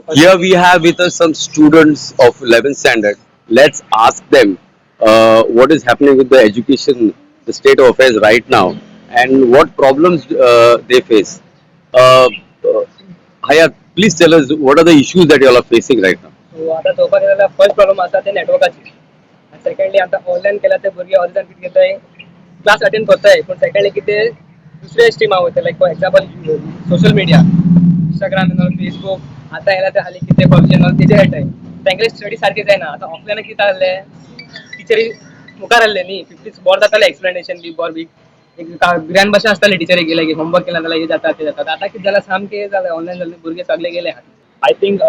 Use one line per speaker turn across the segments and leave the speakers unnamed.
Here we have with us some students of 11th standard. Let's ask them what is happening with the education, the state of affairs right now, and what problems they face. Uh, uh, Hayat, please tell us what are the issues that you all are facing right now.
So आतां चोवपाक गेल्यार जाल्यार first problem आसा ते नॅटवर्काची. आनी secondly, आतां online केल्यार ते भुरगे ऑनलायन कितें घेताय, क्लास अटेंड करताय, पूण सेकंडली कितें दुसरे स्ट्रिमा वयता, like for example social media, Instagram, Facebook. आतां येयला ते हालीं कितें पबजी तेजेर खेळटाय. तेंगेले स्टडी सारकी जायना. आतां ऑफलायन कितें जाल्लें, टिचरी मुखार आहले न्ही, फिफ्टी बरें जातालें, एक्सप्लेनेशन बी बरें बी एक भुरग्यां भाशेन आसतालें. टिचरी गेले की होमवर्क केला जाल्यार हें जाता, तें जाता. आतां कितें जालां, सामकें जालें, ऑनलायन जालें, भुरगे सगळे गेले.
I think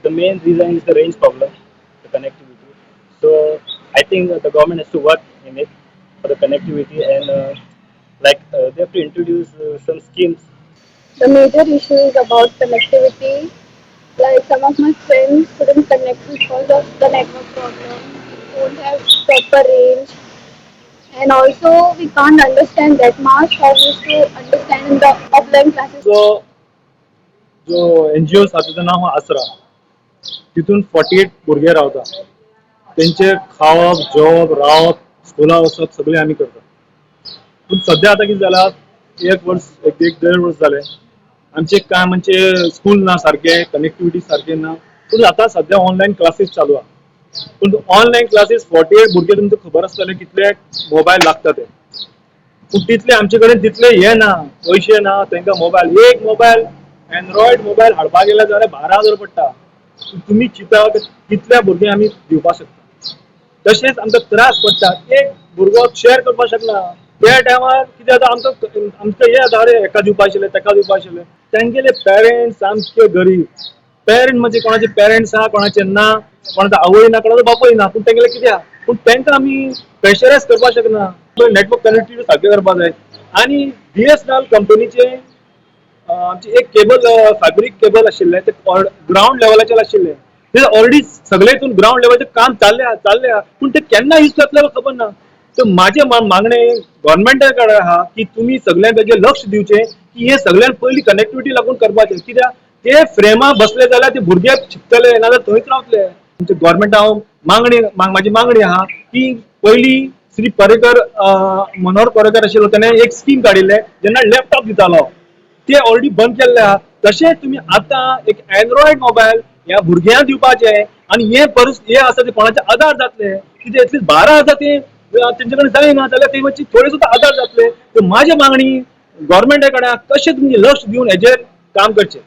the main reason is the range problem, the connectivity. So I think the government has to work in it for the connectivity and like they have to introduce some schemes.
The major issue is about connectivity. Like, some of my friends couldn't connect because of the network problem, don't have proper range, and also we can't understand that much how we used to understand in the offline classes.
जो जो NGO आसा तेजो नांव आसा आसरा. तितून 48 भुरगे रावता. तेंचे खावप, जेवप, रावप, स्कुला वचप सगळें आमी करता. पूण सद्या आतां कितें जालां, एक वर्स, एक एक देड वर्स जालें, आमचें काय म्हणजे स्कूल ना सारकें, कनेक्टिविटी सारकें ना. पूण आतां सद्या ऑनलायन क्लासीस चालू आहा. पूण ऑनलायन क्लासीस 48 भुरगे, तुमकां खबर आसतलें कितले मोबायल लागता ते. पूण तितले आमचे कडेन तितले हे ना, पयशे ना तांकां मोबायल. एक मोबायल, एन्ड्रॉयड मोबायल हाडपाक गेले जाल्यार 12,000 पडटा. तुमी चिंता कितल्या भुरग्यांक आमी दिवपाक शकता. तशेंच आमकां त्रास पडटा, एक भुरगो शेअर करपाक शकना. त्या टायमार कितें जाता, आमकां हें जाता, अरे, हेका दिवपा आशिल्लें, तेका दिवपा आशिल्लें. तेंगेले पेरेंट्स सामके गरीब पेरेंट, म्हणजे कोणाचे पेरेंट्स आहा, कोणाचे ना, कोणाचो आवय ना, कोणाचो बापूय ना. पूण तेंगेले कितें आहा, पूण तेंकां आमी प्रेशरायज करपाक शकना. नेटवर्क कनेक्टिविटी सारकें करपाक जाय. आनी बीएसएनएल कंपनीचे आमचे एक केबल, फायबरीक केबल आशिल्लें, ते ग्रावंड लेवलाचेर आशिल्लें. ते ऑलरेडी सगळे हितून ग्रावंड लेवलाचेर काम चालले चालले आहा, पूण ते केन्ना यूज जातले खबर ना. तर माझे मागणें गव्हर्मेंटा कडेन आहा की तुमी सगळ्यां तेजेर लक्ष दिवचें की हे सगळ्यान पयलीं कनेक्टिविटी लागून करपाचें. कित्याक ते फ्रेमा बसले जाल्यार ते भुरगे शिकतले, नाजाल्यार थंयच रावतले. आमच्या गव्हर्मेंटा हांव मागणी, म्हाजी मागणी आहा की पयलीं श्री पर्रीकर, मनोहर पर्रीकर आशिल्लो, तेणे एक स्कीम काडिल्लें जेन्ना लॅपटॉप दितालो, ते ऑलरेडी बंद केल्ले आहा. तशें तुमी आतां एक एन्ड्रॉयड मोबायल ह्या भुरग्यांक दिवपाचे आनी हे परिस्थिती हे आसा ते कोणाचे आदार जातले. कितें एटलीस्ट 12,000 ते तेंचे कडेन जायना जाल्यार ते मातशी थोडे सुद्दां आदार जातले. तर म्हाजी मागणी गव्हर्मेंटा कडेन, कशें तुमी लक्ष दिवन हेजेर काम करचें.